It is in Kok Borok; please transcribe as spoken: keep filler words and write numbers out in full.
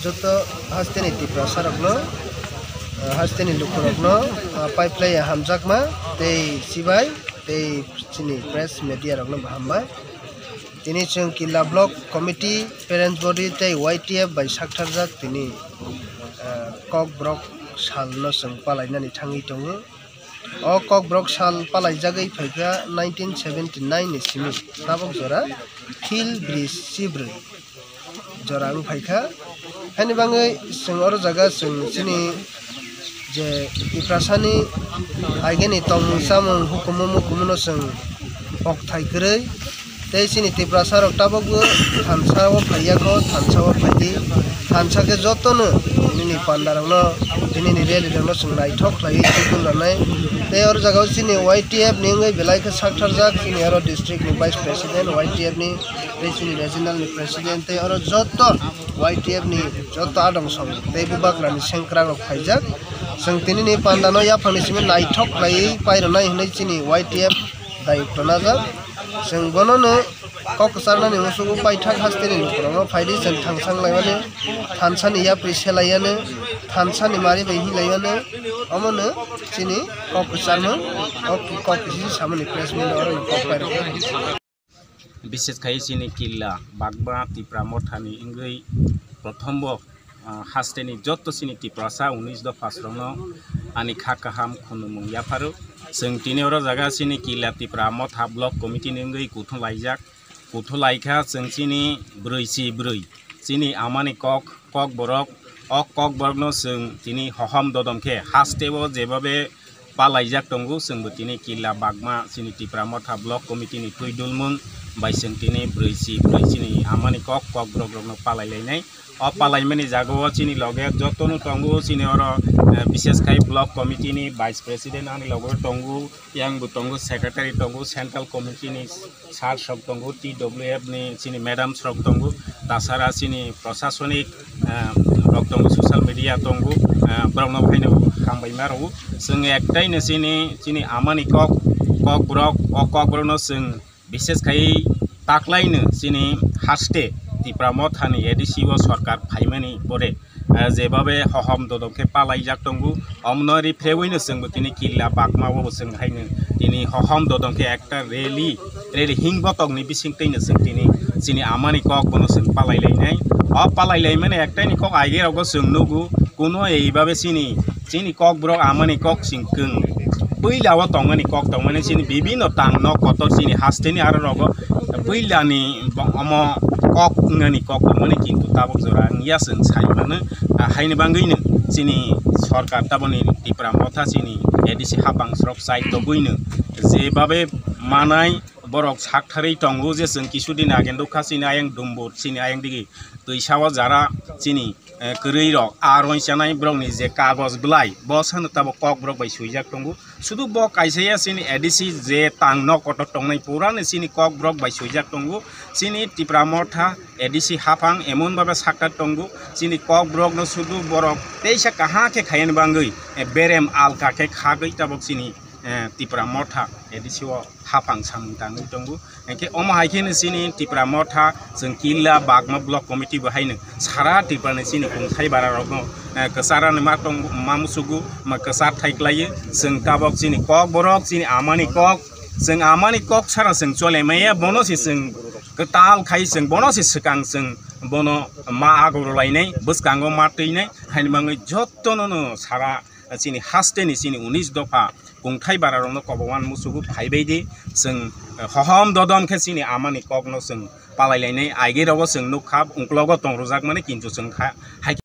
Joto hasteni Tiprasa rokno, ah, hasteni lukurokno, ah, pipeline hamjakma tei sibai tei chini press media rokno bo hambai. Tini chwng Killa Block Committee, Parents Body tei Y T F bai saktharjak tini, ah, Kokborok salno chwng palainani thangwi tongo. O Kokborok sal palaijagwi phaikha nineteen seventy nine ni simi tabok jora Phil bri sibrwi jora wng phaikha. Haini bagwi chwng oro jaga chwng chini je Tiprasani agini tongmung chamung hukumu mukumuno chwng kokthai kwrwi. Tei chini Tiprasa rok tabukbo thansa o phaiya kho, thansa o phaidi, thansa khe jotono nini panda rokno, nini rally rokno chwng naithok khlaiwi tubun rwnai. Tei oro jaga o chini Y T F ni wngwi belai khe saktharjak, chini oro district ni vice president, Y T F ni tei chini regional ni president tei oro joto Y T F ni joto adong song tei bubagra ni sengkrak rok phaijak. Chwng tini ni panda no yaphang ni simi naithok khlaiwi pairwnai hwnwi chini Y T F dayok tonajak. Chwng bono no kok kwcharnani uansukgo paithak hasteni lukurokno phaidi chwng thangsang laimani, thansani yapri selaiyani, thansani mari bai hinlaiyani, omono chini kok kwcharmung, o kok kisi samani press meet oro no kok pairoknai. Bises khai chini Killa Bagma Tipra Mothani wngwi prothombo ah, hasteni joto chini Tiprasa unis dopha srokno ani kha kaham khunumung yapharo. Chwng tini oro jaga chini Killa Tipra Motha Block Committee ni wngwi kuthum laijak. Kuthum laikha chwng chini brwi si brwi. Chini amani kok, Kokborok, o Kokborokno chwng tini hohom dodom khe hasteo jebabe palaijak tongo, chwngbo tini Killa Bagma chini Tipra Motha Block Committee ni twi dulmung bai chwng tini brwi si brwi chini amani kok, Kokborok rokno palai lainai. O palaimani jaga o chini loge jotono tongo, chini oro, eh, bises khai Block Committee ni Vice President ani loge tongo, yang bo tongo, Secretary tongo, Central Committee ni sir rok tongo, T W F ni chini madam rok tongo, tasara chini prosasonik, eh, rok tongo, social media tongo, eh, borok no phaino hambai ma rwo. Chwng ektai no chini, chini amani kok, Kokborok, o Kokborok no chwng bises khai taklaino chini haste Tipra Mothani A D C o sorkar phaimani pore, eh, jebabe hohom dodom khe palaijak tongo, omno riphrewino chwngbo tini Killa Bagma o bo chwng haino tini hohom dodom khe ekta rally, rally hing botokni bisingtwino chwng tini chini amani kok bono chwng palai lainai. O palai laimani ektaini kok aige rogo chwng nugo, kuno eibabe chini, chini Kokborok amani kok chwng kwng. Puila o tongmani kok tongmani chini bibinno tang nok kotor chini hasteni aro rogo puilani bo-, omo kok wngnani kok tongmani kintu tabuk jora wngya chwng sai mano. Ah, haini bagwino chini sorkar taboni Tipra Motha chini A D C hapang srok chai togwino jebabe manai borok saktharwi tongo je chwng kisudin age nukha chini ayang Dumbur chini ayang digi twisa o jara chini eh, kwrwi rok, a roi chanai borok ni je kagoj bwlai, bo sano tabuk Kokborok bai swijak tongo. Sudu bo kaisa ya chini A D C je tang nok kotor tongnai pura ni chini Kokborok bai swijak tongo. Chini Tipra Motha A D C haphang emon babe sakta tongo. Chini Kokborok no sudu borok teisa kaha khe khayan bangwi, eh, berem alka khe khagwi tabuk chini, eh, Tipra Motha A D C o haphang samung tangwi tongo. Hingke omo hai khe chini Tipra Motha, chwng Killa Bagma Block Committee bo haino sara Tripura ni chini kungthai bara rokno, eh, kwchar ani ma tong, ma musugo, ma kwchar thai klaio. Chwng tabok chini Kokborok, chini amani kok, chwng amani kok sara chwng chole maya, bono se chwng kwtal khai chwng, bono se swkang chwng, bono ma agoro lainai, bwskango ma twinai, haini bagwi jotono no sara chini hasteni chini unis dopha kungthai bara rokno koboman musugo phaibai di, chwng, eh, hohom dodom khe chini amani kokno chwng palai lainai, aige rogo chwng nukha, uklogo tong rwjak mani kintu chwng kha, hai